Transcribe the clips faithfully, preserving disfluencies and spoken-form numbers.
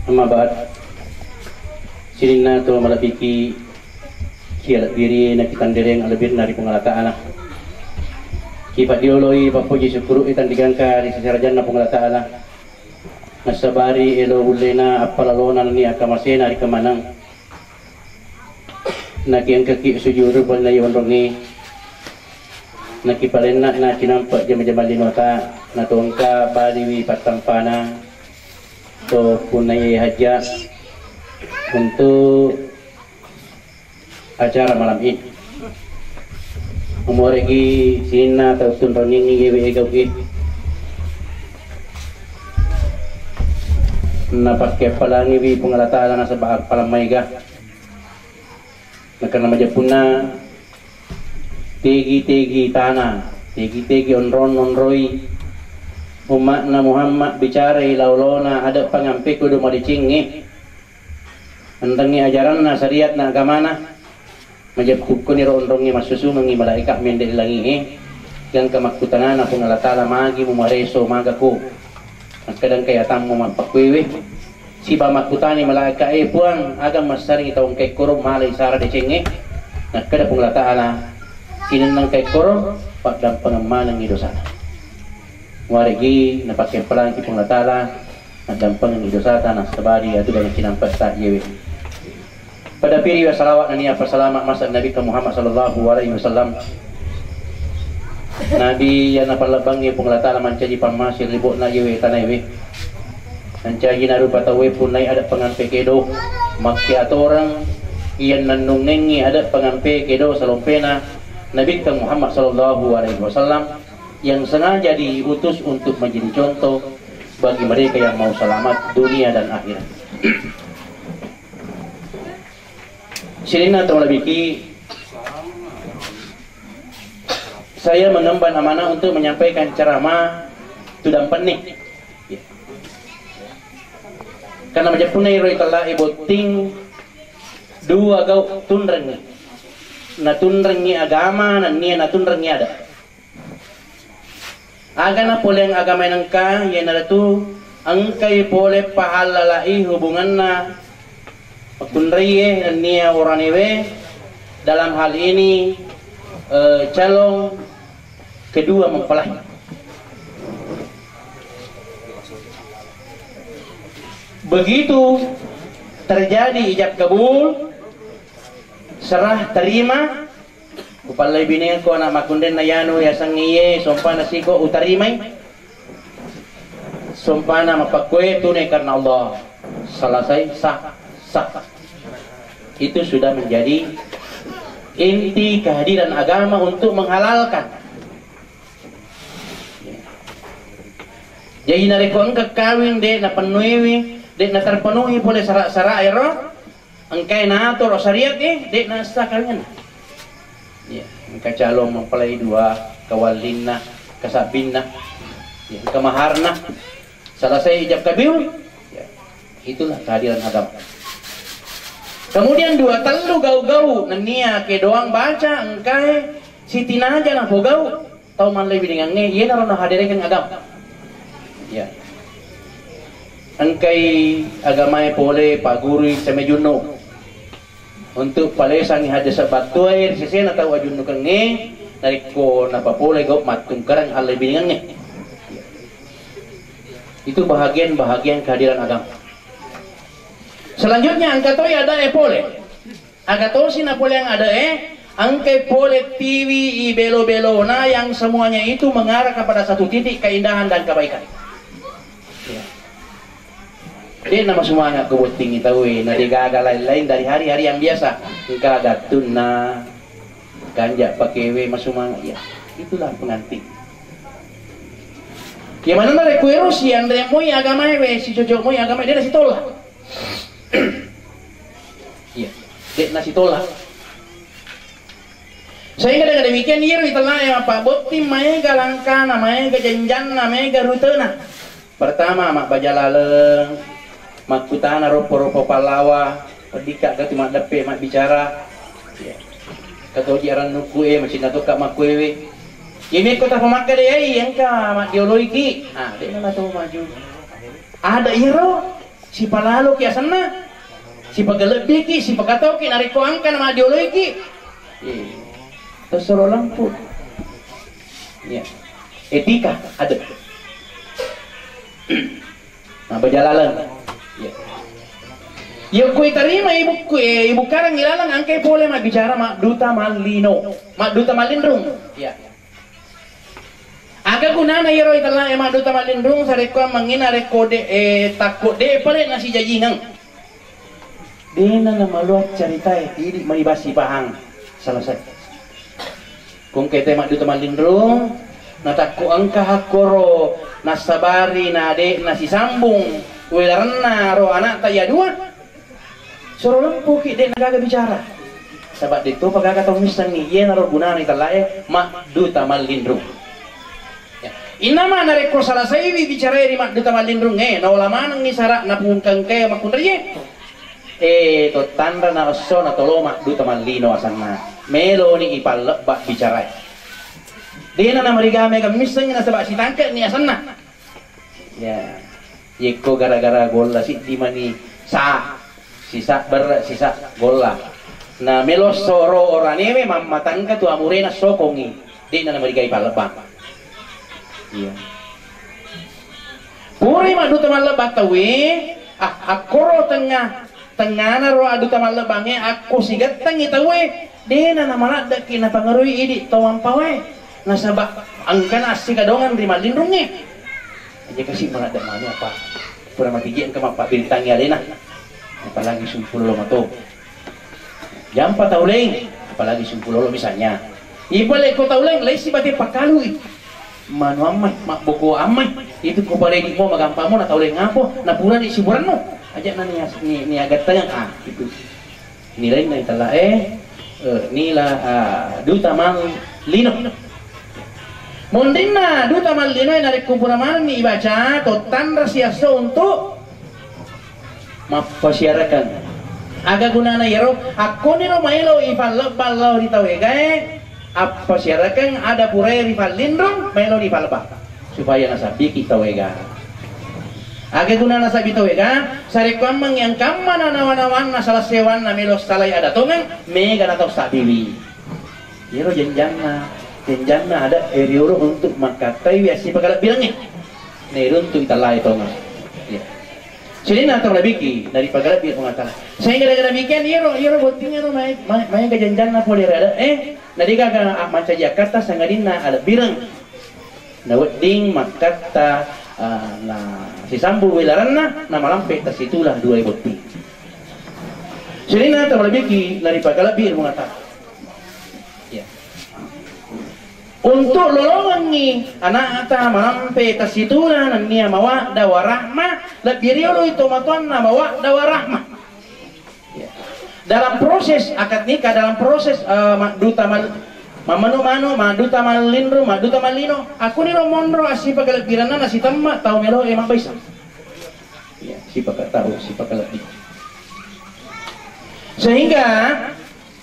Amma ba'd, sininna to malebbiki, ki alebbiri na kitandereng alebbirna ri Puang Allah Ta'ala. Ki paddioloi pappuji syukuru'i tandigangka ri seserajanna Puang Allah Ta'ala. Nassabari elo ullena appalalona nenni akamasena ri kamaneng. Nakiengkaki sujuru pole na yonrongnge. Nakipalenna na cinampe jama-jama linota, na tongka baliwi pattampana to punnaye hajja untuk acara malam ini. Umuregi sininna tau tunrongengi yewe egauki. Napakkeappalangiwi Puang Allah Ta'ala nasaba appalang maega. Nakenna majeppunna tegi-tegi tana, tegi-tegi onrong onroi umma'na Muhammad bicarai laolona ade pangampe kudu madecengnge. Enrengnge ajaranna syariatna agamana. Majeppukkoni ro onrongnge massusungengngi malaika mende langi'e. Gangka makkutanana Puang Allah Ta'ala magi mumareso magako. Makkeda engkai atammu mappakkuewe. Siba makkutani malaika e, Puang, aga massaringi tau engka ikkoro malai sara decengnge? Nakkeda Puang Allah Ta'ala, sininna engka ikkoro paddampengeng manengngi dosana. Muaregi napakkeppalangki Puang Allah Ta'ala, naddampengengngi dosata, nassabari atu dan kinampetta yewe. Pada piri wa salawat nania pasalama masa Nabi Muhammad sallallahu alaihi wasallam. Nabi yang napallebbangngi Puang Allah Ta'ala mancaji pammase ri libo'na yewe tanaewe. Mancaji narupa tauwe punnai ada pengampe kedo, makke atorang yang nannungengngi ada pengampe kedo salompena Nabi Muhammad sallallahu alaihi wasallam yang sengaja diutus untuk menjadi contoh bagi mereka yang mau selamat dunia dan akhirat. Sininna tau labiki, saya mengemban amanah untuk menyampaikan ceramah tudang penni. Karena majeppunna iro itellai botting dua gau tunrengi. Natunrengi agama, nennia natunrengi ada. Aga napoleang agamae nengka, iyanaritu engkai pole pahallalai hubunganna makkunraie nennia oranewe, dalam hal ini, eh, calon kedua mempelai. Begitu terjadi ijab kabul, serah terima, Upallai binengko anak makkunrenna yanu yasengnge iye, sompana siko utarimai. Sompana mappakkue tunai karena Allah. Selesai, sah, sah. Itu sudah menjadi inti kehadiran agama untuk menghalalkan. Jadi narekko engka kawing de napenuhi, de naterpenuhi pole syarat-syarat ero, engkae naatoro syariat e, de nassa kawingenna. Ya, engka calon mempelai dua, kawallinna, kasabbinna, ya, engka maharna, selesai ijab kabul, ya, itulah kehadiran agama. Kemudian dua tellu gau-gau nennia ke doang baca engkae sitinaja napogau. Tau mallai biningangnge, iyanaro nahaderekeng agama. Ya. Engkai agamae pole pagurui samejunno. Untuk palesangi hadde sabbattuae ri sesena tau ajunnukengnge, narekko napapole gau mattungkerang allai biningangnge. Itu bahagian-bahagian kehadiran agama. Selanjutnya engka toi adae pole. Aga tosi napoleang adae, engkai pole tiwi i belo-belona yang semuanya itu mengarah kepada satu titik keindahan dan kebaikan. Ya. De nama semangat ko botting tau e, na de gaga lain-lain dari hari-hari yang biasa. Engka gattunna, ganja pakewe masumangat ya. Itulah pengantin. Ya mana na rekue ro si andre moi agamae we, si cocok moi agamae, de nasitolak. Iya, de nasitolak. Sehingga dengan demikian, iyaro itellai mappabotting maega langkana, maega janjanna, maega rutena. Pertama, mabbaja laleng, makkutana roppo-roppo pallawa, peddikka gatu maddeppe mabbicara. Iya. Katoji arannuku e, macinna tokka makkuewe. Iya mekko tapamakka de ai, engka maddioloiki. Ah, de na to maju. Ada iyaro. Sipalaloki asenna, sipagalebbiki, sipakatauki, narekko engka namaddioloiki, eh, tosoro lempu. Iya. Etika, adab. Nah, berjalan. Iya. Iya, ku itarima ibuku, eh, ibu karang ilaleng engkai pole mabbicara madduta mallino, madduta mallinrung. Iya. Aga gunana iyaro itella'e madduta mallinrung sarekko ammengngi narekko de-, eh, takko de' pale nasijajingeng. De'na namaloa caritae, idi' mani bassi pahang. Selesai. Kongke te madduta mallinrung, natakko engka hakkoro nassabari na de' nasisambung welarenna ro ana'ta iya dua. Soro lempuki, de' nagaga bicara. Saba' de' topa gaga tau missengngi, iyanaro gunana itella'e madduta mallinrung. Ya. Innama narekko salasaiwi bicarae ri madduta mallinrungnge, naola manengngi sara' napungkengkae makkunraie. Eh, tottanra na esso na tolo madduta mallino asenna. Meloni ipallebba bicarae. De'na namariga mega missengngi nasaba' sitangke'ni asenna. Ya, yekko gara-gara golla siddi mani sa, sisa berre, sisa golla. Na melo soro oranewe mammatangka tu amurena sokongi. De'na namarigai pallebbang. Iya. Puri madduta mallebbang tauwe, ah, akkoro tengnga Tengngana ro adduta mallebbangnge akko sigettengngi tauwe, de'na namaladde'ki napangerui idi' to mampawae, nasaba' engkana assigadongeng ri mallinrungnge. Aja kasi' maladde' manu apa pura matiji engka mappabbirittangngi alena, apalagi sumpulolo mato. Jampa tau leng, apalagi sumpulolo misalnya. Ipale ko tau leng, laisi bate pakkalui. Manu ammai, mabboko ammai. Itu ko paledi mo magampang mo na tau leng apo, na purani siburanno. Aja na ni, ni, ni agattayang, ah, itu. Nilainna itella, eh, eh, nila, ah, duta mang lino. Mondinna duta mang lino narekko pura manenni ibaca, tottanra siasso untuk mappasiarekeng. Aga gunana iyaro? Akkoniro maelo ifallebbang lao ri tau egae, appasiarekeng ada purae rifallinrung maelo rifallebbang supaya nasabbiki tau ega. Aga gunana sabbi tau ega? Sarekkuammengngi engkamma nanawa-nawanna sala sewanna melo salai ada tongeng, mega na tau sabbiwi. Iyaro janjanna, janjanna ada, eh, riolo untuk makkattaiwi assipakalebbirengngé. Nairuntu itallai tongeng. Iya. Sininna tau nabiki, naripakalebbi Puang Allah Taala. Sehingga dengan demikian, iyaro, iyaro botting iyaro mai, mai, maega janjanna pole ri ada, eh, nadegaga mancaji akkatta sangadinna alebbireng. Nawedding makkatta, ah, na sisambu welaranna, namalampe tasitula dua botting. Sininna tau nabiki, naripakalebbi Puang Allah Taala. Ya. Untuk lolongengngi anakta malampe tasitula nennia mawadda warahma, lebbi rioloi tomatoanna mawadda warahma. Ya. Dalam proses akad nikah, dalam proses, eh, madduta mal-, mammanu-manu, madduta mallinru, madduta mallino, akkuniro monro assipakalebbirenna nasitemma tau meloe mabbaisa. Ya, sipaka-, tau sipakalebbi. Sehingga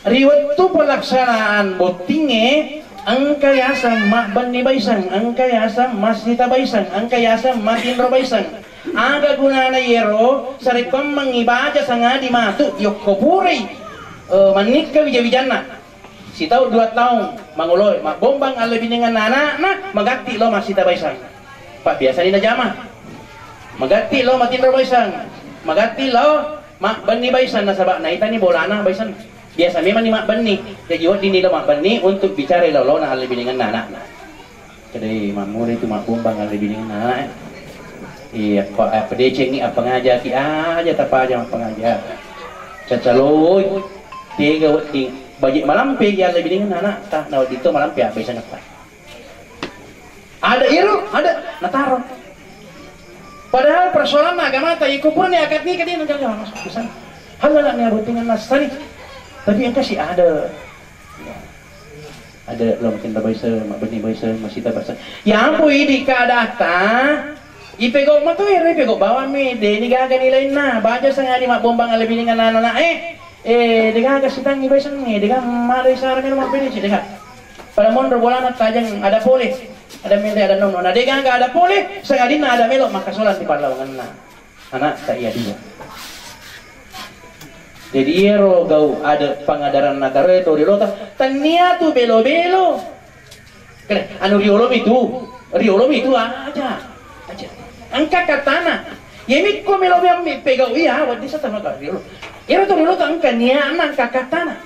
Ri wettu pelaksanaan bottingnge, engka yaseng mabbenni baiseng, engka yaseng massita baiseng, engka yaseng matinro baiseng. Aga gunana yero, sarekkuammengngi baja sangadi matu, yokko purai, eh, mannikka wija-wijanna. Sitaung dua taung mangoloe, mabbombang allebinengenna anakna, magatti lao massita baiseng. Pak biasani najama. Magatti lao matinro baiseng, magatti lao mabbenni baiseng nasaba naitani bolana baiseng. Biasa memang ni mabbenni. Jadi wedding ni lao mabbenni untuk bicara lao-laona allebinengenna anakna. Kedai mammula itu mabbombang allebinengenna anak, eh. Iya, apa, apa decengi, apa ngajaki aja tapaja mappangaja. Cacaloi, tega wedding. Baje malampe ya allebinengenna anakta, na wedding to malampe abbaisengetta. Ada iro, ada nataro. Padahal persoalan agamata, iko purani akad nikah dia nanti masuk ke sana. Halala ni abottingan nasani. Tapi engka si ada. Ya. Ada lo makin baisa, mabbenni baisa, masita baisa. Ya ampun, idi keadatta. Ipego mato ero, ipego bawang mi, deni gaga nilainna. Baja sangadi mabbombang alebinengenna anak-anak, eh. Eh, degaga sitangngi baiseng, eh, dega mala isara melo mabbene si dega. Pada monro bolana tajang ada pole, ada mele, ada nono. Na degaga ada pole, sangadinna ada melo makkasolang di pallawangenna. anatta iya dua. Jadi iyaro gau ada pangadaran nagara to riolota, tania tu belo-belo. Kene, anu riolomi tu, riolomi tu aja, aja. Engka katana. Yemi ko melo mi pegau iya, wadde sa tama ka riolo. Iyaro to riolota engka niana engka katana.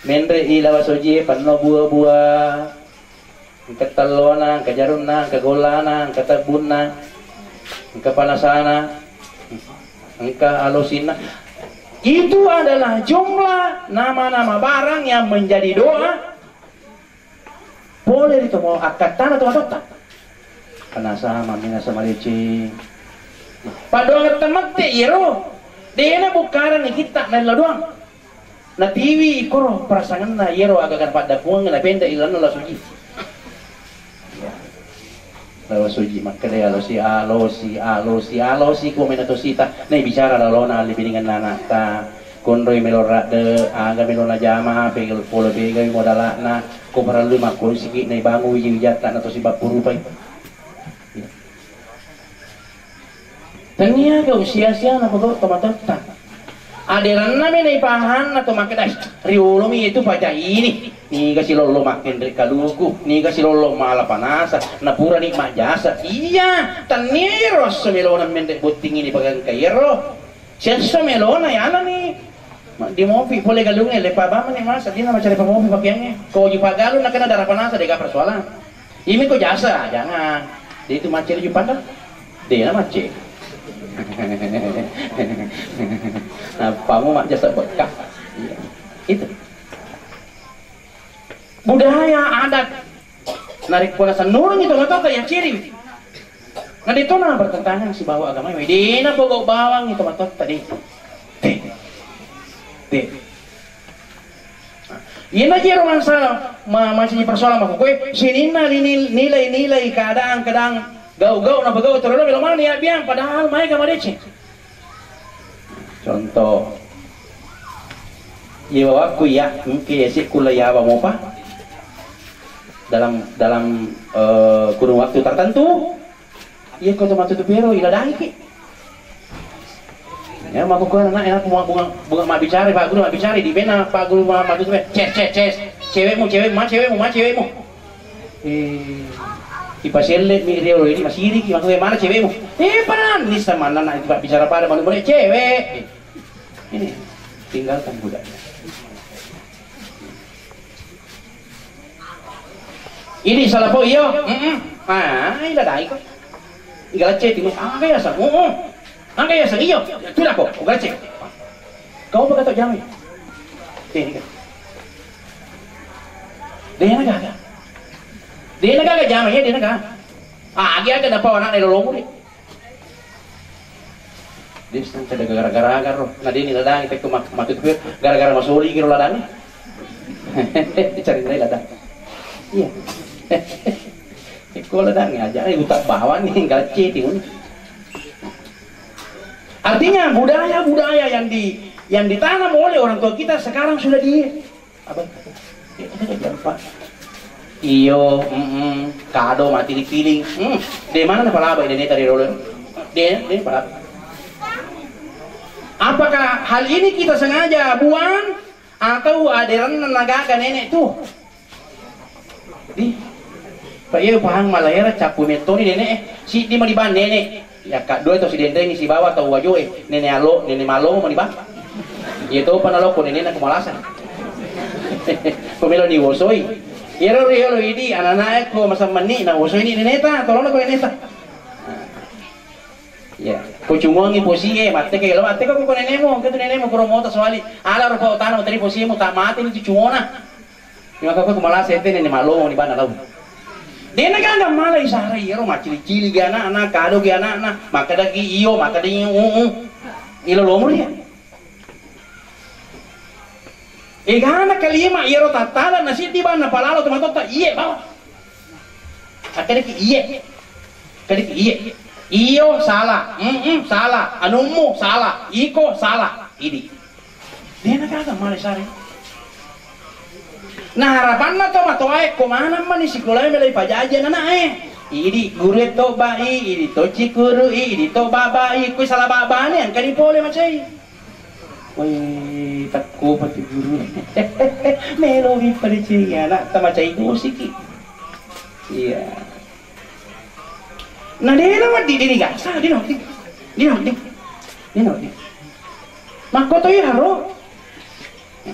Menre i lawa soji e penno bua-bua. Engka tellona, engka jarunna, engka gollana, engka tebbunna, engka panasana, engka alosinna. Itu adalah jumlah nama-nama barang yang menjadi doa pole ri tomo akkattana tomatoatta. Panasa, mammina, sama leceng. Paddoangetta mette iyaro. Dena bukkaranni kitta nella doang. Natiwi koro perasanganna iyaro agaga paddapuang na pende ilanna la suji. Lawa suji makkeda alosi, alosi, alosi, alosi, ko mena tosita. Nai bicara lalona alli bininganna anakta. Konroi melo radde, aga melo najama, pegel pole pegai modalakna. Ko parellu makkonsiki nai bangu wiji-wijatta na tosi bappurupai. Tania gau sia-sia napogau tomatoatta. Aderanna mena ipahanna to makkeda, "Ih, riolomi itu paja ini. Niga silollo makkenre kaluku, niga silollo mala panasa, napurani majjasa." Iya, tania ro esso melona menre botting ini pagangka iyaro. Siesso melona yanani. Ma, di mopi pole galungnge, lepa bamani masa, dina macari pamopi pakeangnge. Ko uji pagalung nakena darah panasa, dega persoalan. Imi ko jasa, jangan. Dia itu macet di Padang. Dia macet. Napamu mak jasa bekah. Iya. Itu. Budaya adat. Narekko nasennureng itu matoatta ya ciri. Nah, itu nah bertentangan sibawa agama. Dina pogau bawang itu matoatta deh. Deh. Deh. Iyana jero masalah, ma-, masih persoalan makkukkue, sininna nil-, nilai-nilai keadaan-keadaan gau-gau napegau terlalu belum mana ya biang, padahal mai ka madeceng. Contoh, iya bawakku iya, mungkin esi kula yawa mopa dalam, dalam, eh, kurun waktu tertentu, iya ko to matutu pero iladangiki. Ya, makkukkuanna, nak, enak bunga, bunga, bunga mabbicara, Pak Guru mabbicara, di bena Pak Guru ma-, mabbicara, "Ces, ces, ces, cewekmu, cewekmu, ma cewekmu, ma cewekmu." Eh, ipaselle mi riolo ini masiriki, maksudnya, "Mana cewekmu?" "Eh, paranni sama anak itu, Pak, bicara pada malu boleh cewek." Eh, ini, tinggalkan budaya. Idi salapo iyo, mm-mm. Ah, ila dai ko. Iga lacce timu, angka yaseng, mm-mm. Angka yaseng iyo, tu lako, uga lacce. Kau apa kata jamai? Deh, ni kan. Deh, na gaga. Deh, na gaga jamai, ya, deh, na gaga. Ah, agi aga dapat anak dari lolong deh. Dia sedang kada gara-gara ro. Nah, dia ni ladang itu mak-, maksud gue gara-gara masoli kira ladang. Cari nilai ladang. Iya. Iko ladang aja, eh, utak bawah nih, gace timun. Artinya budaya-budaya yang di, yang ditanam oleh orang tua kita sekarang sudah di Apa? Ya, kita kan gampang. Iyo, mm-mm, kado mati dipiling. Hmm, de mana na palaba ide neta de roller? De, de palaba. Apakah hal ini kita sengaja buang atau aderanna nagaga nenek tuh? Di, Pak, iya pahang malahera cappu mettoni nenek, eh. Siddi mani bang nenek. Ya, ka dua to sidenrengi sibawa tau wajoe, nene alo, nene malomo mani bang. Iya to pa naloko nenena ko malasa. Ko melo ni wosoi. Iyaro riolo idi ananae ko masammanni na wosoi ni neneta, tolono ko neneta. Ya, ko cungongi posie, matte ke lo, matte ko ko nenemo, ke tu nenemo ko mota soali. Ala rupa utana tadi posimu tak mati ni cungona. Maka ko malasa ente nene malomo ni bana lau. Dena gaga mala isara iyaro maccili-cili gi anakna, kado gi anakna, makkeda gi iyo, makkeda gi uu. Ilo lomori ya. Egana kalima iyaro tattala na siddi bana palalo tomatotta iye bawa. Akkeda ki iye. Akkeda ki iye. Iyo salah, mm salah, anummu salah, iko salah. Idi. Dena gaga mala isara. Nah, harapanna to matoae ko maneng mani sikolae melo ipajaji ananae. Idi guru e to bai, idi to cikuru i, idi to baba i, kui salah baba ni engka ni pole macai. Woi, takko pati guru. Melo mi pada cai anak ta macai gosiki. Iya. Na dena waddi dini gasa, dina waddi. Dina waddi. Dina waddi. Makko to iyaro.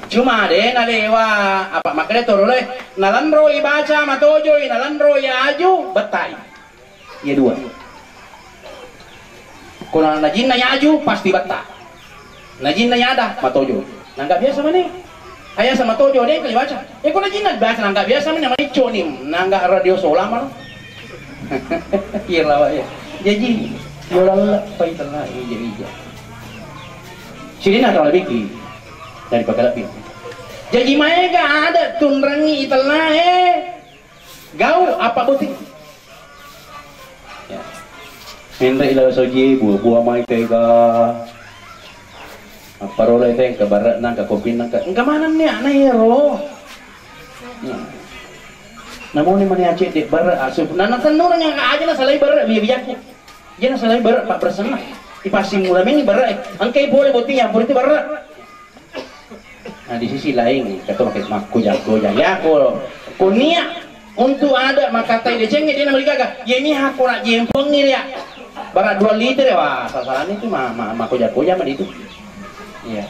Cuma de nalewa apa makkeda to rolo e, nalenroi baca matojoi, nalenroi aju bettai. Iya dua. Ko na najinna aju pasti betta. Najinna ada matojo. Nangka biasa mani. Aya sama tojo de kali baca. E ko najinna biasa nangka biasa mani mani coni nangka radio sola mano. Iya lawa ya. Jadi yola paitella ija ija. Sidina kau lebih dari pakalebbi. Jaji maega ada tunrengi itellae gau apa botting. Ya. Menre ila soji buah-buah mai tega. Apa role teng ke barat nang ke kopi nang ke. Engka mana ni anak ya ro. Ya. Namun ini mani aceh dek barat asup. Nana tenur yang aja na salai barat biar bijakku. Jana salai barat pak bersenna. Ipasing mula meni barat. Engkai boleh botting ya itu barat. Nah, di sisi lain, kata pakai makko jago ya. Ya, ko, ko niat untuk ada makatai decengnge dia namaligaga. Ya ini hakko nak jempong ni ya. Barat dua liter ya, wah, sasaran itu mah ma, ma koja koja mah itu. Iya.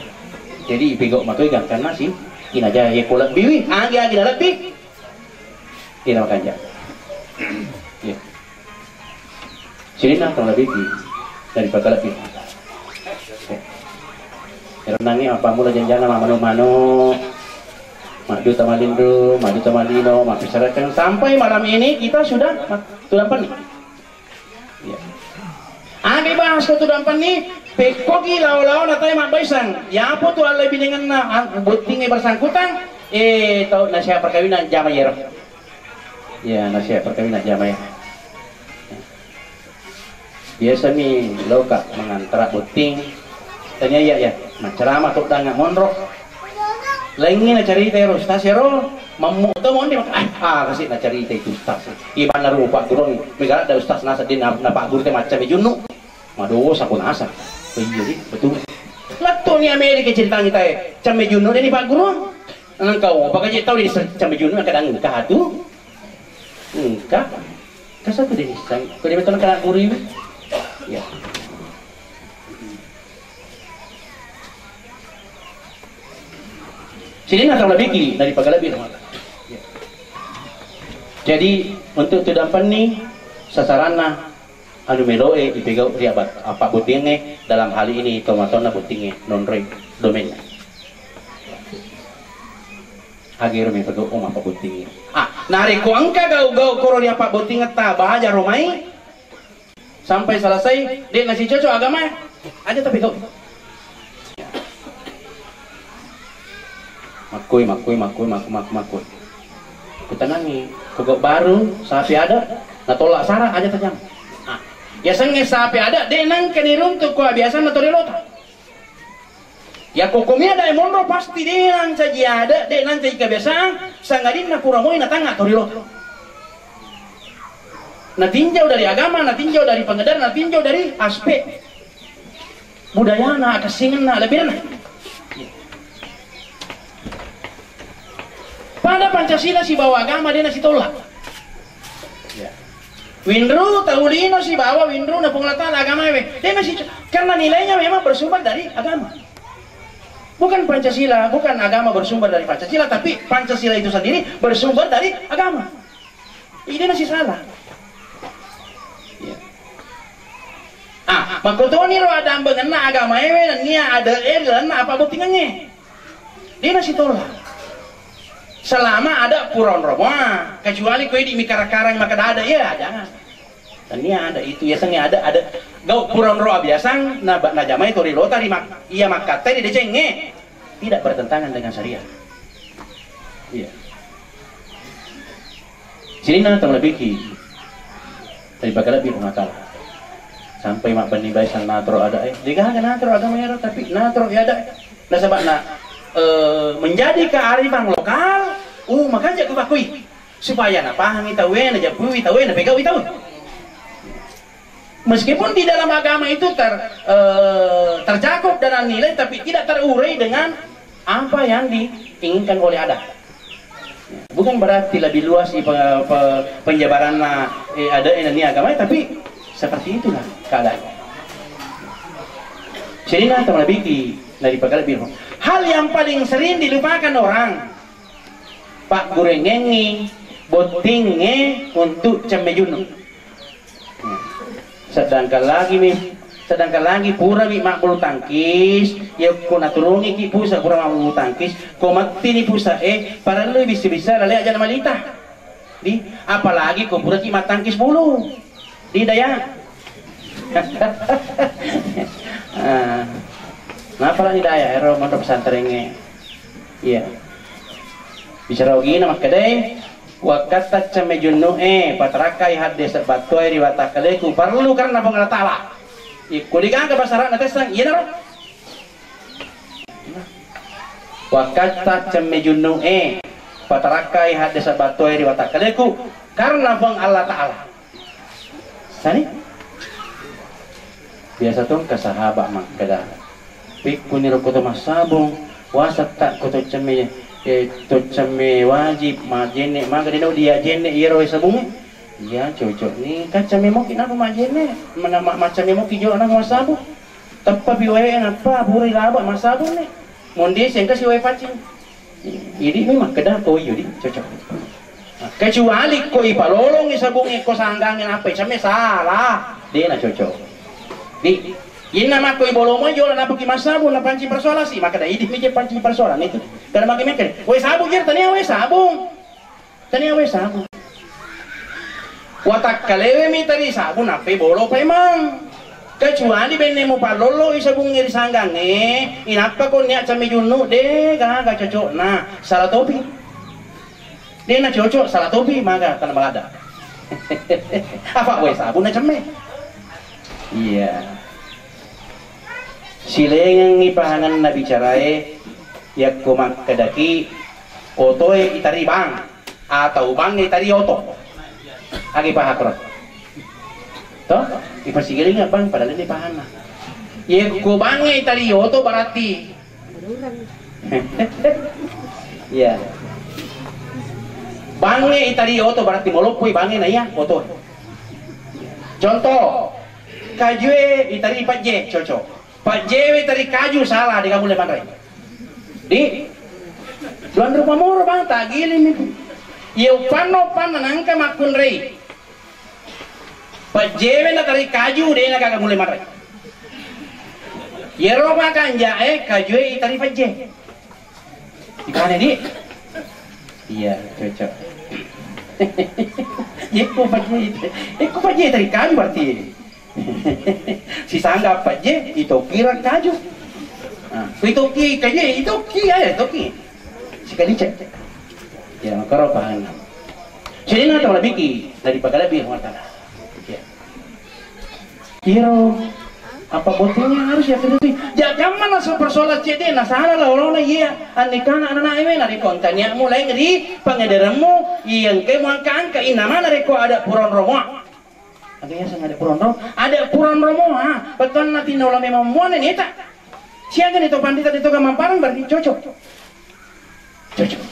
Jadi pegok makoi gangkan nasi. Kinaja ya ko lebih wi, agi agi lebih. Iya makanja. Iya. Sininna tau lebih dari pakalebbi. Ero nangi mappammula janjana mammanu-manu, madduta malinru, madduta malino, mappisarakeng sampai malam ini kita sudah ma-, tudampenni. Iya. Agi bahas ko tudampenni, pekkogi lao-lao natai mabbaisang. Yapo tu allebinengenna, an-, bottingnge bersangkutan, eh, tau nasihat perkawinan jama yero. Ya, nasihat perkawinan jama ya. Biasa mi loka mengantara botting. Tanya iya ya, nah, ceramah tu danga monro. Lainnya na cerita ya ustaz ya ro, mammu to mondi maka ah, ah kasih na cerita itu ustaz. Iya benar rupa guru, megala ada ustaz nasa dia na, na pak guru teh macam junnu. Madosa ko nasa. Iya di, betul. Lettu ni Amerika cerita kita eh, camme junnu dia ni pak guru. Nang kau apa kaji tahu di camme junnu kadang engka tu. Engka. Kasatu dé nisseng, ko dé métto kana gurui. Ya. Sininna tau lebiki dari pagalebbi. Ya. Jadi untuk tudampenni sasaranna anu méloé ipégau ri apa, apa bottingngé dalam hal ini tomatonna bottingngé nonroi domenna. Agéro mi pegau, oh, mappabottingi. Ah, narékko engka gau-gau koro ri appabbottingetta, bajaro mai sampai selesai, dé' nasicocok agama, aja tapi gau. Makkoi, makkoi, makkoi, makkoi, makkoi, makkoi. Kutanangi, pegau baru, sapi ada, natolak sara, aja tajang. Ah, yasengnge sapi ada, dé' nengka niruntu ko biasanna torelota. Yakko komi ada monro pasti dé' nancaji ada, dé' nancaji kebiasaan, sangadinna pura moi natangnga torilo. Natinjau dari agama, natinjau dari pengedar, natinjau dari aspek budayana, akessingenna, lebirna. Pada Pancasila sibawa agama dé' nasitolak. Ya. Winru tau lino sibawa winru na Puang Allah Ta'ala agama we. Dé' nasi-, karena nilainya memang bersumber dari agama. Bukan Pancasila, bukan agama bersumber dari Pancasila, tapi Pancasila itu sendiri bersumber dari agama. Ini masih salah. Ya. Ah, makkotoni ro ada ambengenna agama ewe nennia ada e lalenna apa bottingengnge. Dé' nasitolak. Selama ada pura onro mua, kecuali ko idi' mi karang-karang makkeda ada, ya jangan. Tania ada itu, yasengnge ada, ada gau pura onro abiasang, na, najamai torilota ri mak-, iya makkattai ri décengnge. Tidak bertentangan dengan syariat. Iya. Sininna tau lebiki. Tapi pakalebbi Puang Allah Ta'ala. Sampai mabbenni baisang natoro ada, eh, dé' gaga natoro agama ero, tapi natoro ada. Nasaba na, eh, menjadi kearifan lokal, uh, makanja ku pakui. Supaya napahangi tauwe, najappui tauwe, napegau'i tauwe. Meskipun di dalam agama itu ter-, eh, tercakup dalam nilai, tapi tidak terurai dengan apa yang diinginkan oleh adat. Bukan berarti lebih luas di pe-, pe-, penjabaranna, eh, adat ini agama, tapi seperti itulah keadaan. Jadi, nah, teman lebih dari pegawai. Hal yang paling sering dilupakan orang, paggurengengngi bottingnge untuk cemme junnu. Sedangkan lagi mi, sedangkan lagi purami mabbulu tangkis, yakko naturungiki pusa pura mabbulu tangkis, ko mettini pusa e, parellu bisa-bisa laleng aja malita. Di, apalagi ko puraki mattangkis bulu. Di daya. Ah. Napa lagi daya ero mondok pesantrengnge? Iya. Bicara ogina makkedai, wakkatta cemme junnu e, patarakkai hadde sebbattoe ri watakkaleku, parellu karena Puang Allah Ta'ala. Ikko digaga bahasa Arabna tessang, iyanaro. Wakkatta cemme junnu e, patarakkai hadde sebbattoe ri watakkaleku, karena Puang Allah Ta'ala. Sani? Biasa tongka sahaba makkeda, "Pikkuniro koto massabung, wasatta koto cemme, eh, to cemme wajib, majenne, maga dino dia jenne iyaro sabungnge?" Iya, cocok ni. Kan cemme moki napa majenne, mana ma-, macemme moki jo napa massabung. Teppa pi wae nappa pura ilaba massabung ni. Mondi sengka si wae paccing. Idi mi makkeda ko iyo di cocok. Kecuali ko ipalolongi sabungnge ko sanggangnge nappa icemme salah, de na cocok. Di inna makko ibolomo jola napaki massabung na panci persoalan si, makkeda idi mi je panci persoalan itu. Karena magi mekere, wae sabung jer tania wae sabung. Tania wae sabung. Watakkalewe mi tadi sabung nappa ibolo paimang. Kecuali benne mupallollo i sabungnge ri sanggangnge, inappa ko nia cemme junnu, de gaga cocokna, salah topi. De na cocok, salah topi, maga tana malada. Apa wae sabung na cemme? Iya. Silengengngi pahangenna bicarae, yakko makkedaki otoe itari bang, atau bangnge itari oto. Agi pahakro? To? Ipasigilinga bang, padahal ini pahanna. Yakko bangnge itari oto berarti. Iya. Bangnge itari oto berarti moloppoi bangnge na iya oto. Contoh, kajue itari pajje, cocok. Pajjewe tari kaju salah, de gaga mulle manre. Di, duan rupa moro bang, tagili mi. Iya upanna, upanna nangka makkunrei. Pajjewe na tari kaju, de na gaga mulle manre. Yero makanja e kajue itari pajje. Dipane di? Iya, cocok. Yekko pajje, yekko pajje tari kaju berarti. Sisangga pajje, itokira kaju. Nah, itokki kaju, itokki aja, itokki. Sekali cek. Ya, makaro pahanna. Jadi na tau lebih dari pagalabi Allah Ta'ala. Ya. Iro apa bottingnya harus ya kerti. Jakamma na so persoalan cede na salah la olona iya annikana anak ewe na riko engkania mulai ngeri pengederemmu iya engke muangka angka inama na riko ada puron romoa. Ada ya sang ada puron ro, ada puron romoa. Betul nanti nola memang muane neta. Siaga ni to pandita di to gamamparang berarti cocok. Cocok.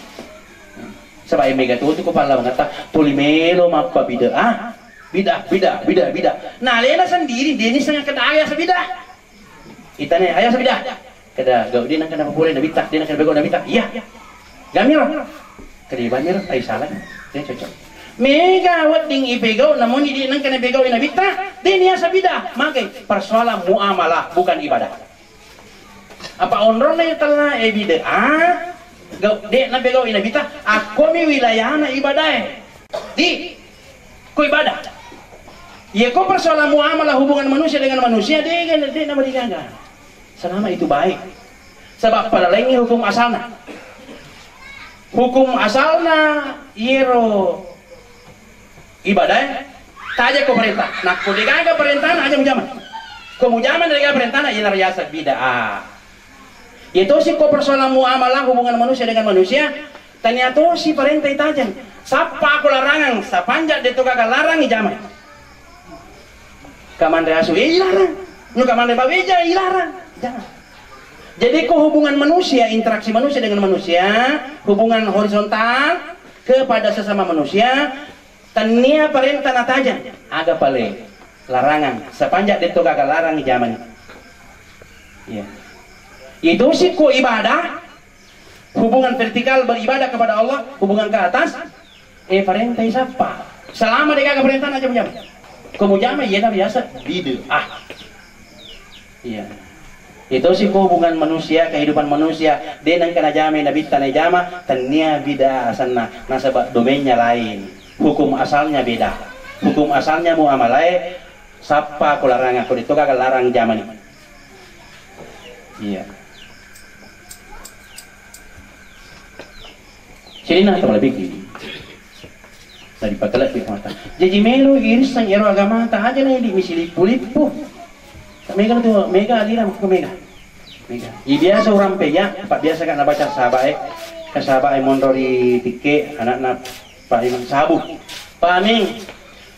Saba e mega tu ko palla mangata tuli melo mappa bid'ah. Bid'ah, bid'ah, bid'ah, bid'ah. Nah, lena sendiri deni sanga keda aya sabid'ah. Itane aya sabid'ah. Keda gau dina kana papure na bita, dina kana bego na bita. Iya. Gamiro. Kedi baniro ai salah. Dia cocok. Mega wedding ipegau namoni di nang kana bego na bita, deni asa bid'ah. Magai persoalan muamalah bukan ibadah. Apa onronna itella e bid'ah? Gau, de na pegau i nabita, akkomi wilayana ibadae. Di, ko ibadah. Iya ko persoalan muamalah hubungan manusia dengan manusia, de, de, de na marigaga. Selama itu baik. Sebab pada lainnya hukum asalna. Hukum asalna yero ibadah, taja ko perintah. Nah, ko degaga perintah, aja mujama. Ko mujama degaga perintah, ina riasa bid'ah. Yatosi ko persoalan muamalah hubungan manusia dengan manusia, Tania tosi parentai tajeng. Sappa ko larangang, sapanja de to gaga larang ijama. Kamanre asu, eh, ilarang. Nu kamanre baweja, ilarang. Jangan. Jadi ko hubungan manusia, interaksi manusia dengan manusia, hubungan horizontal kepada sesama manusia, tania parenta natajeng, aga pale larangang, sapanja de to gaga larang ijamani. Iya. Itu sih ko ibadah, hubungan vertikal beribadah kepada Allah, hubungan ke atas, eh, parentai sappa. Selama de gaga parentana aja mujama. Ko mujama, iyana biasa bid'ah. Iya. Itu sih ko hubungan manusia, kehidupan manusia, de nengka najama nabitta najama, tania bid'ah asanna, nasaba domainnya lain. Hukum asalnya beda. Hukum asalnya muamalae sappa ko larang, ko de to gaga larang jamani. Iya. Sininna to malebbi'ki. Tadi pakalebbi mata. Jaji melo irisseng ero agamata aja na idi misilippu-lippu. Mega tu, mega aliran ko mega. Mega. I biasa urang peja, pak biasa kan nabaca sahabae, ke sahabae monro di tikke, anakna Pak Imam Sabu. Pak Aming,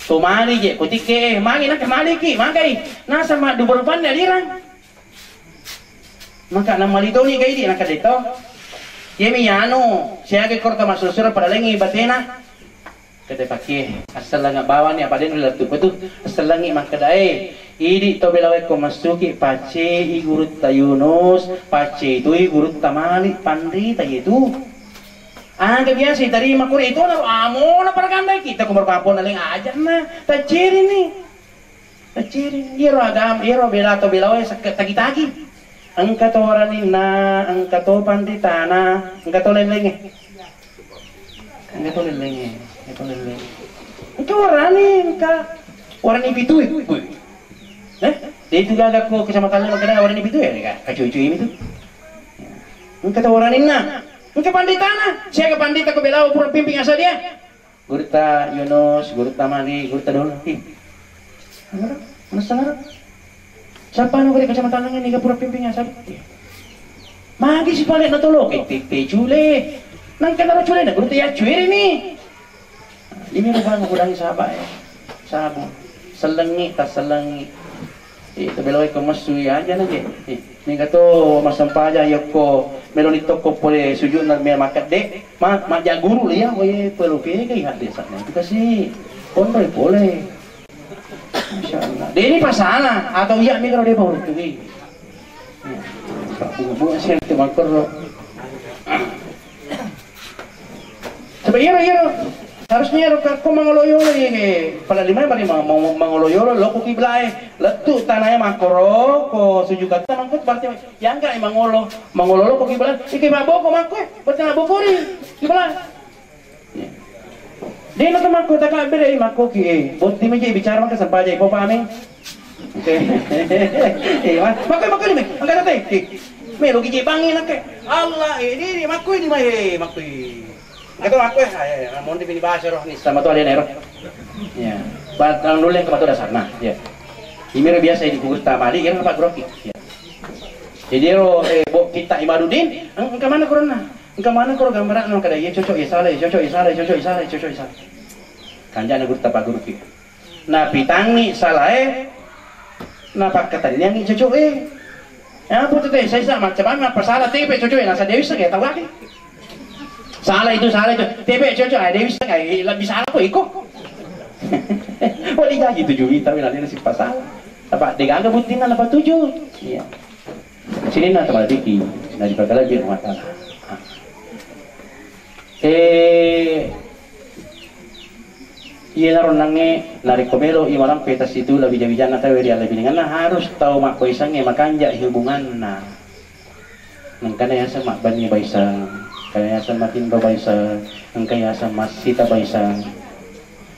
to mali je, ko tikke, eh, magi nak maliki, magai. Nasa maddu berupanna aliran. Maka namalitoni ka idi, naka deto. Yemi yanu, siaga koro ka masura-sura pada lengi batena. Kete pakie, assalanga bawani apa den lettu ko tu. Assallangi makkeda, eh, idi to belawe ko massuki pacei gurutta Yunus, pacei toi gurutta Malik, panrita yetu. Aga biasa tarima kure itu na amona paragandai kita ko marpapona leng ajanna, taciri ni. Taciri, iyaro agama, iyaro bela to belawae sekke tagi-tagi. Engka to waraninna, engka to panritana, engka to lellengnge. Engka to lellengnge, engka to lellengnge. Engka warani, engka warani pitue. Eh? Itu gaga ko kecamatan lima kada warani pitue ya, kacuy-cuy itu. Engka to waraninna, engka panritana. Siaga panrita ko belawa pura pimping asa dia. Gurutta Yunus, gurutta Mali, gurutta Dolo. Ih. Mana? Mana sangar? Siapa anu kali kecamatan ini ke pura pimping asa? Magi si pale na tolo ke tete cule. Nang kenaro cule na gurutta ya cuiri ni. Ini rupanya kudangi sahabat ya. Sabu. Selengi, tak selengi. Eh, tabelawai ko messu iya aja na je. Eh, mega to massempajang yokko meloni tokko pole sujudna me makkedde, ma, majja guru liya, wae pelo pega i hadde sana. Itu kasi konroi pole. Masya Allah. Deni pasala atau iya mega de paurutui. Ya. Bunga-bunga sih itu makro. Sebab iyaro, iyaro. Harusnya iyaro ko mangolo yolo ye, pala lima mari ma-, ma-, mangolo yolo loko kiblae. Lettu tanae makkoro ko suju katta mangko berarti yangga mangolo, mangolo loko kiblae. Iki maboko makko, berarti mabokori kiblae. Ya. Dena to makko takabbere makko ki, eh, botti meje bicara maka sampaja ipo pahami. Eh, ma-, makko, makko ni me, angkat teh. Eh, melo ki jebangi nakke. Allah, eh, ini, ini makko ini mai, eh, makko. Engka to makko, eh, eh, mon di bini bahasa roh ni sama to alena ero. Ya. Batang dulu yang kemato dasarna, ya. Imiro biasa di kugur tamali, iro apa groki. Ya. Jadi ero, eh, bo kita Imadudin, eng-, engka mana korona? Engka mana koro gambaran kada iya cocok iya salah, iya cocok iya salah, iya cocok iya salah, iya cocok iya salah. Kanjana guru tapa guru ki. Napitangngi salae, napakkatenniangngi coco'e. Apa tu teh, saya sa macam mana apa salah, tepe coco'e, nasa Dewi Seng ya, tahu lagi. Salah itu, salah itu. Tepe coco'e, ah, Dewi Seng, eh, lebih salah kok iko. Wali gaji tujuh juta, wala dia nasib pasal. Apa, degaga buktinya, apa tujuh? Iya. Sininna tamadiki, na dipagalabi rumah tangga. Eh, iyanaro nangnge, narekko melo i marampe tasitu la wija-wijanna tau ri allebbirengenna, harus tau mabbaisangnge makanja hubunganna. Engkana yaseng mabbanni baisang, engkana yaseng matinro baisang, engka yaseng massita baisang.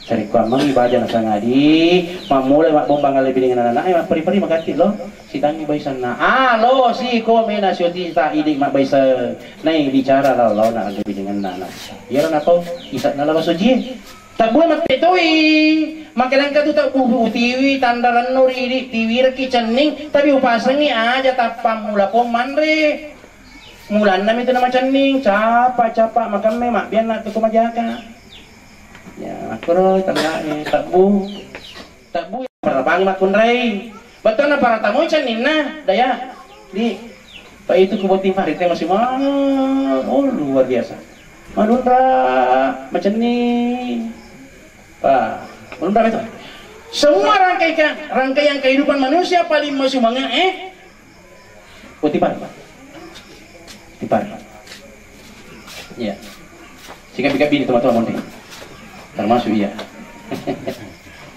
Sarekkuammengngi baja nasangadi, mammulai mabbombang allebbirengenna anana'e, mapperi-peri magatti lo. Sitangngi baisanna. Ah, lo, si, ko mena sioti ta idi mabbaisang. Nai bicara lao-laona allebbirengenna anana'e. Iyaro napau, isa'na lawa sojie. Tabbue mappetoi. Makelengka tu tabbu utiwi tandarenno ridi tiwireki cenning, tapi upasengngi aja tappammula pong manre. Mulanna mi tu namacenning, capa-capa makamme, mabbianna tu ko majaka. Ya, akkoro tangga e, tabbu. Tabbu, parapangi makkunrai. Bettuanna paratamoi cenninna, daya. Di, pa itu ku botting pari te masih mahal. Oh, luar biasa. Manunra, macenning. Pa, manunra itu. Semua rangkaian, rangkaian kehidupan manusia paling masumanga, eh? Utipan. Tipan. Iya. Sika bika bini teman-teman monri. Termasuk iya.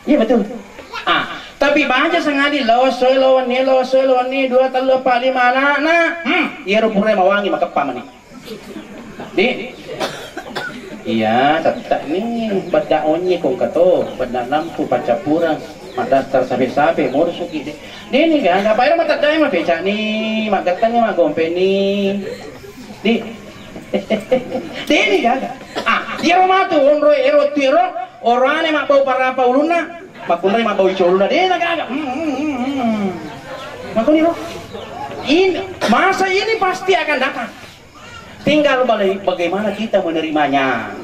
Iya, betul. Ah, tapi baja sangadi lo soi lo ni, lo soi lo ni, dua, tellu, empat, lima anak-anak. Hmm, iya ro pura mawangi makeppa mani. Di. Iya, tette ni, bedda onyi kongka to, bedda lampu, paccapureng, maddaftar sape-sape, morusuki, di. Deni gaga, apa ero mateddai mapecani, maggettenni, magompeni. Di. Deni gaga. Ah, iyaro matu onroi ero wettu ero, orane mabbau parapa ulunna, makkunrai mabbau ico ulunna, dena gaga. Hmm, hmm, hmm, hmm. Makkuniro. In, masa ini pasti akan datang. Tinggal bale-, bagaimana kita menerimanya.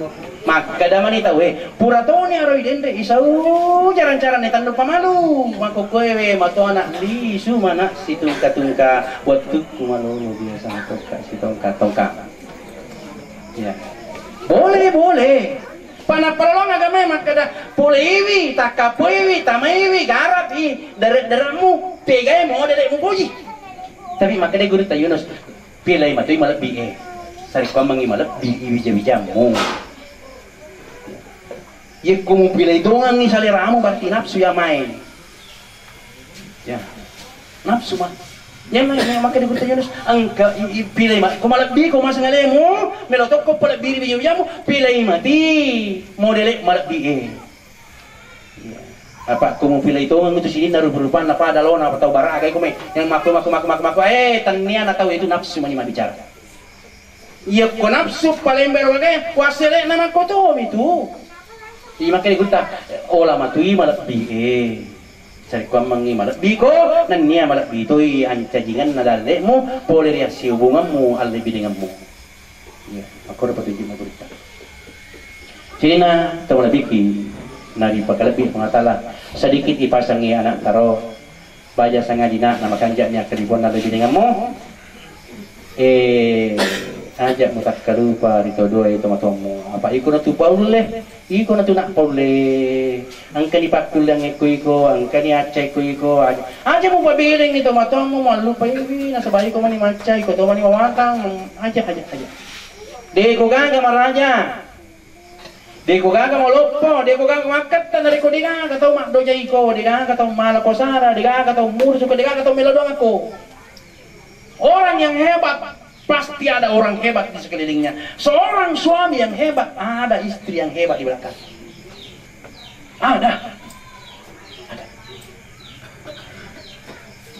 Makkeda mani tauwe, pura toni aroi denre isau jarang-jarang ne tandu pamalu. Makkokkoe we matoana lisu mana situngka-tungka wettukku malolo biasa tongka sitongka-tongka. Ya. Boleh, boleh. Pana palolong agamae makkeda, poleiwi, takkapoiwi, tamaiwi, garapi, dere-deremu, pegai mo dere mupoji. Tapi makkeda guru ta Yunus, pilai matoi malebbi e. Sarekkuammengngi malebbi i wija-wijammu. Yekko mupilai tongengngi saleramu, berarti nafsu ya main. Ya. Nafsu ma. Ya main, ya, maka dikutanya Yunus, engka i, i, pilai ma. Ko malebbi ko maseng alemu, melo tokko palebbi ri wija-wijamu, pilai mati modele malebbi e. Iya. Apa ko mupilai tongeng itu sininna rupa-rupanna pada lona apa tau baraga iko me. Yang mako, mako, mako, mako, mako. Eh, tennia na tau itu nafsu mani mabbicara. Iya ko nafsu palembero wagai, wassele'na makkotomi tu. Iya makkeda gurutta, ola matui malebbi e. Sarekkuammengngi malebbi ko, nennia malebbi toi ancajingenna dalle'mu pole ri assihubungemmu alle bidengemmu. Iya, makkoro petunjukna gurutta. Sininna tau malebbiki naripakalebbi Puang Allah Taala, sedikit ipasengngi anak taro, baja sangadi na, namakanja'ni akkadibuanna lebbi dengammu. Eh, aja mutakkalupa ri to dua e tomatoammu. Apa iko natu paulle, iko natu nak paulle. Engkani pakkulleang iko iko, engkani acca iko iko. Aja, aja mupabelengi tomatoammu, muallupai wi, nasaba iko mani macca, iko to mani mawatang. Aja, aja, aja. Deko gaga maraja. Deko gaga maloppo, deko gaga makketta, narekko degaga tau maddojaiko, degaga tau mala kosara, degaga tau murusuko, degaga tau melo doangako. Orang yang hebat pasti ada orang hebat di sekelilingnya. Seorang suami yang hebat, ada istri yang hebat di belakang. Ada. Ada.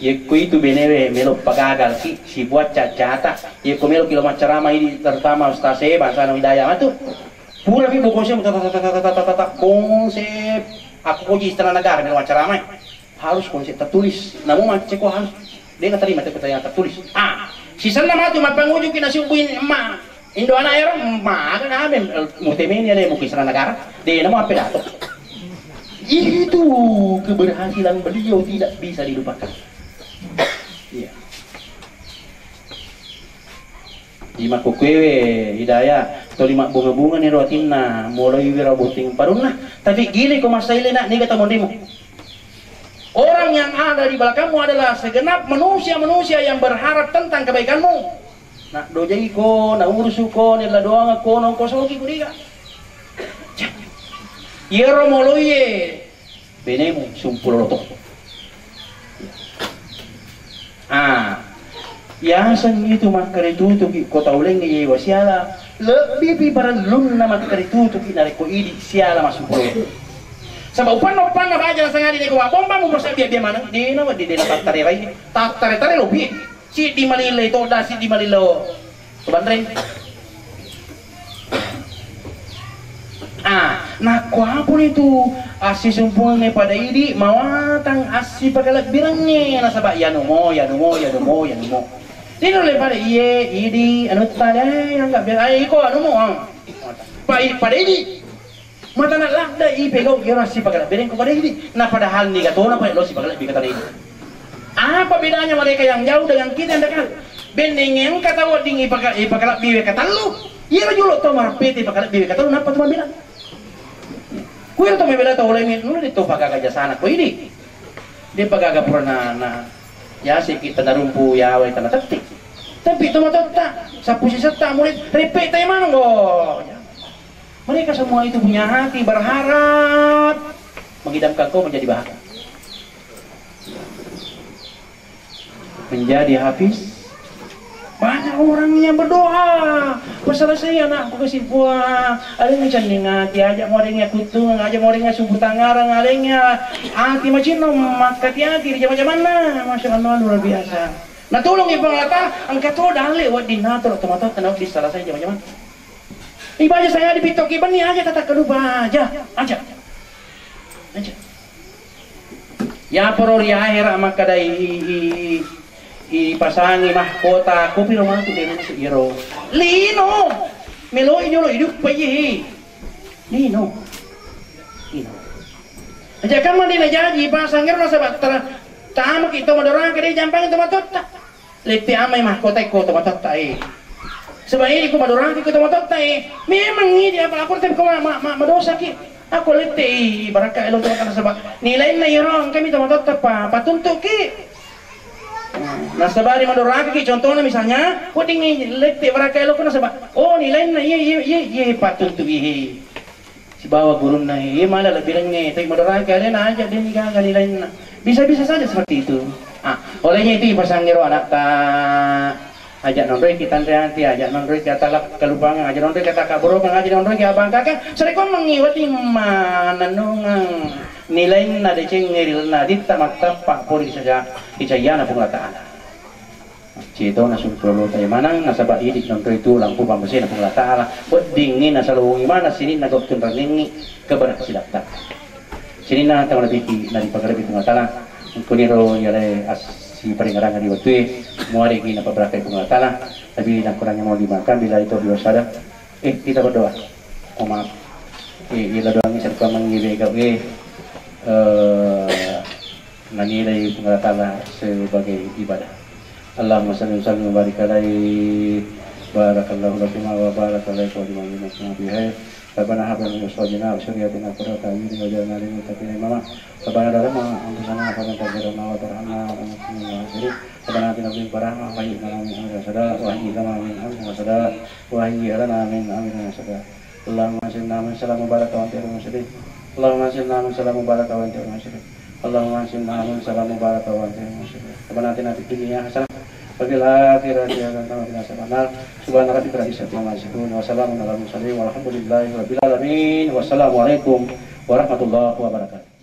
Yekko itu benewe melo pagagalki, sibuat cacata. Yekko meloki lo maccarama idi, terutama ustaz e, bangsana Hidayah matu. Pura mi bo konsep, tata, tata, tata, tata, tata, konsep. Aku koji istana negara melo maccarama e. Harus konsep tertulis. Namu macce ko harus. De naterima te pertanyaan tertulis. Ah, sisenna matu mappangujuki nasiubbui emma. Indo anak ero, maga kami, mutemeni ale mukisra negara, de namo ape dato. Itu keberhasilan beliau tidak bisa dilupakan. Iya. Di makkukkuewe Hidayah, toli mabbunga-bunga ni ro atinna, mulai wira botting parunna, tapi gili ko masaile nak niga tamonrimu. Orang yang ada di belakangmu adalah segenap manusia-manusia yang berharap tentang kebaikanmu. Nak dojaiko, nak urusuko, nella doangako, nongko soki kudiga. Iyaro moloiye benemu sumpulo loto. Ah, yaseng itu makkaritutuki ko tau laingnge yewa siala, lebbi pi parellunna makkaritutuki narekko idi siala massumpulo loto. Saba upanna-upanna baja nasangadi neko mabbomba mu persa bia-bia maneng, dena wedding dena tattare-rai, tattare-tare lopi. Siddi malillei todda, siddi malillo. Kebanreng. Ah, nakko apuni tu assisumpungengnge pada idi mawatang assipakalebbirengnge nasaba yanumo, yanumo, yanumo, yanumo. Lino le pada iye, idi, anu tadi, eh, yang nggak biasa, eh, iko anu mo, ah. Pai-, pada idi. Mata na ladda i pegau iyaro sipakalebbi ko pada idi. Nah, padahal niga tona pa lo sipakalebbi katana idi. Apa bedanya mereka yang jauh dengan kita yang dekat? Benneng engka tau wedding ipaka-, ipakalebbi wekka tellu. Iyaro jolo to marpete ipakalebbi wekka tellu, nappa tu mabela. Kuwi to mebela tau laing, nula de to pagaga jasana ko idi. De pagaga purana na yase ki tana rumpu yawa tana tetti. Tapi to matotta, sappu sisetta murid, repe tai maneng go. Mereka semua itu punya hati berharap mengidamkan kau menjadi bahagia. Menjadi hafiz. Banyak orang yang berdoa, "Paselesai anakku ke sipua, aleng cenning ati, aja moring ya kutung, aja moring ya subuh tangarang, aleng ya ati macinno, makkati-ati ri jama-jamanna." Masya Allah, luar biasa. Nah, tolong ya Bang Ata, engka to dalle wedding nato, to matotta na wedding selesai jama-jaman. Ibaja saya dipittoki benni aja tata kalupa aja, aja. Aja. Yaparo ri ahera makkadai i, i, i, ipasangi mahkota, kopiro matu de nasi iro. Lino, meloi jolo idup paye. Lino. Lino. Aja kamma de najaji pasang ero nasaba tara tamaki to madoraka de jampangi to matotta. Lette amai mahkota ko to matotta e. Sebab ini ko madoraki ko to matotta e. Memang ini apa aku tapi ko ma, ma, ma, madosa ki. Aku lette i baraka elo to nasaba nilainna iyaro engkami to matotta pa patuntu ki. Nasabari madoraki ki contohnya misalnya, wedding lette baraka elo ko nasaba. Oh, nilainna iya iya iya iya patuntu i. Sibawa gurunna, iya mala lebbirengnge, tapi madoraki alena aja de nigaga nilainna. Bisa-bisa saja seperti itu. Ah, olehnya itu ipasangngero anakta, aja nonroi ki tanre ati, aja nonroi ki atalak kalupangang, aja nonroi ki atakabborokang, aja nonroi ki abangkakang, sarekkoammengngi wedding manennungeng nilainna decengnge ri lalenna atitta mattappa pole ri caja-, ri cajana Puang Allah Ta'ala. Cetona sumpu lolota manang nasaba idi nonroi tulang ku pammasena Puang Allah Ta'ala. Weddingngi nasalowongi maneng sininna gau tunrangengngi keberhasilatta. Sininna tau nabihi naripagarabbi Puang Allah Ta'ala. Engkoniro yalai assiparingerang ri wettue muaregi napabarakai Puang Allah Ta'ala. Tapi nakurangnya mau dimakan bila itu dua sada. Eh, kita berdoa. Oh, maaf. Eh, ila doangi sarpa mangi bega, eh, eh, nanilai Puang Allah Ta'ala sebagai ibadah. Allahumma salli wa sallim wa barik alaihi. Barakallahu lakuma wa barak alaikum wa jami'in muslimin bihair. Rabbana hab lana min azwajina wa dzurriyyatina qurrata a'yunin waj'alna lil muttaqina imama. Rabbana zalamna anfusana wa lam taghfir lana wa tarhamna lanakunanna minal khasirin. Rabbana atina fid dunya hasanah wa hayyi lana min amrina rashada wa hayyi lana min amrina rashada wa hayyi lana min amrina rashada. Allahumma anzilna min salam mubarak wa anta khairul munzilin. Allahumma anzilna min salam mubarak wa anta khairul munzilin. Allahumma anzilna min salam mubarak wa anta khairul munzilin. Rabbana atina fid dunya hasanah wa fil akhirati hasanah wa qina adzabannar. Subhana rabbika rabbil izzati amma yasifun wa salamun alal mursalin walhamdulillahi rabbil alamin. Wassalamualaikum warahmatullahi wabarakatuh.